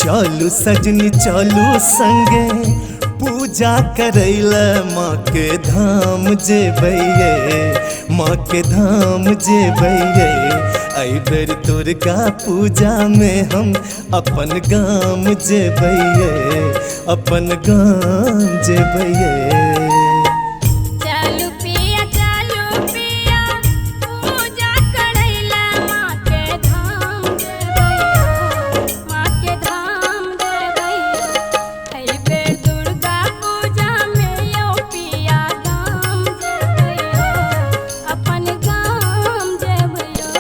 चलू सजनी चलू संगे पूजा करैला माँ के धाम जेबैये, माँ के धाम जेबैये। एहि बेर दुर्गा पूजा में हम अपन गाम जेबैये, अपन गाम जेबैये। चलू पिया पूजा करैला माँ के धाम जेबैयो, माँ के धाम जेबैयो। एहि बेर दुर्गा पूजा में यौ पिया गाम जेबैयो, अपन गाम जेबैयो।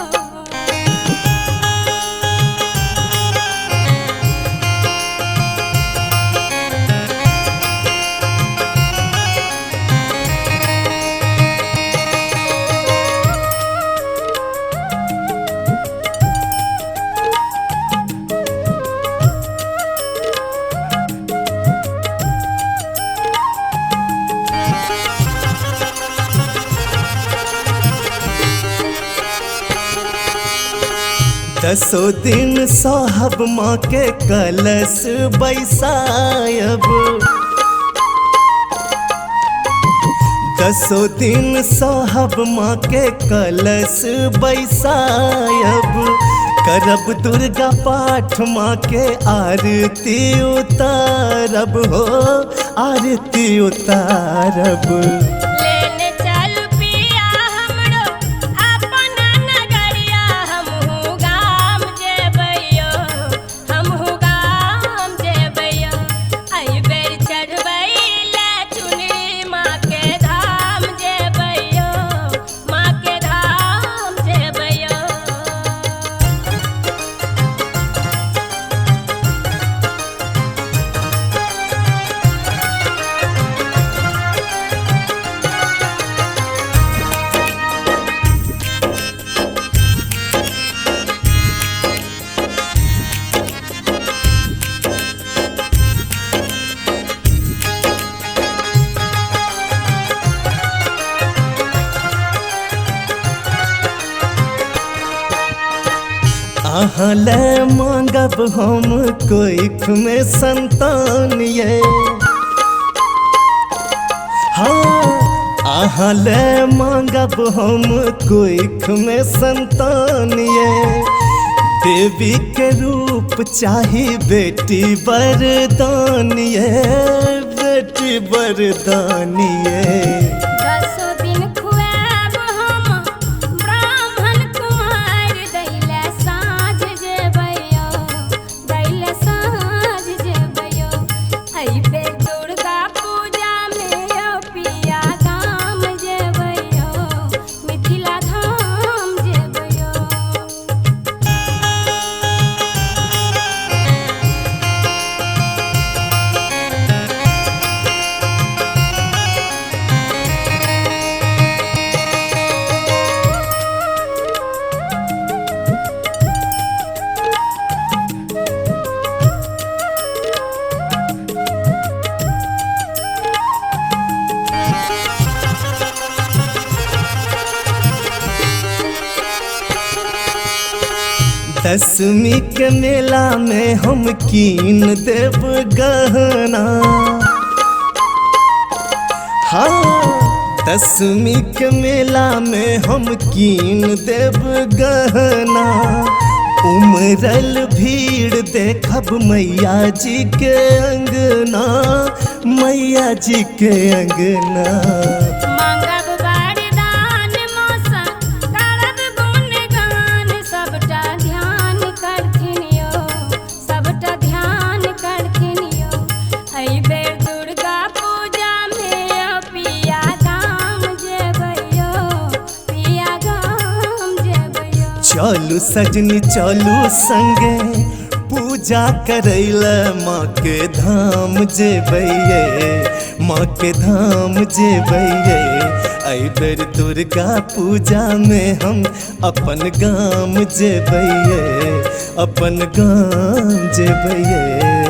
दसो दिन साहब माँ के कलश बैसायब, दसो दिन साहब माँ के कलश बैसायब। करब दुर्गा पाठ माँ के आरती उतारब हो, आरती उतारब। लेने चलू पिया हमरो अपन नगरिया, हमहू गाम जेबैयो, हमहू गाम जेबैयो। एहि बेर चढ़बैले चुनरी माँ के धाम जेबैयो, माँ के धाम जेबैयो। अहाँ ले मांगब हम कोइख में संतान ये, हाँ अहाँ ले मांगब हम कोइख में संतान ये। देवी के रूप चाही बेटी वरदान ये, बेटी वरदान ये। दसो दिन खुआब हम ब्राह्मण कुमार, दैले साँझ जेबैयो, दैले साँझ जेबैयो। एहि बेर दुर्गा पूजा में यौ पिया गाम जेबैयो, मिथिला धाम जेबैयो। दसवीं के मेला में हम कीन देव गहना, हाँ दसवीं के मेला में हम कीन देव गहना। उमरल भीड़ देखब मैया जी के अंगना, मैया जी के अंगना। मांगब वरदान मौसा करब गुणगान, सबटा ध्यान करथिन यौ, सबटा ध्यान करथिन यौ। एहि बेर दुर्गा पूजा में यौ पिया गाम जेबैयो, पिया गाम जेबैयो। चलू सजनी चलू संगे पूजा करैला माँ के धाम जेबैये, माँ के धाम जेबैये। एहि बेर दुर्गा पूजा में हम अपन गाम जेबैये, अपन गाम जेबैये।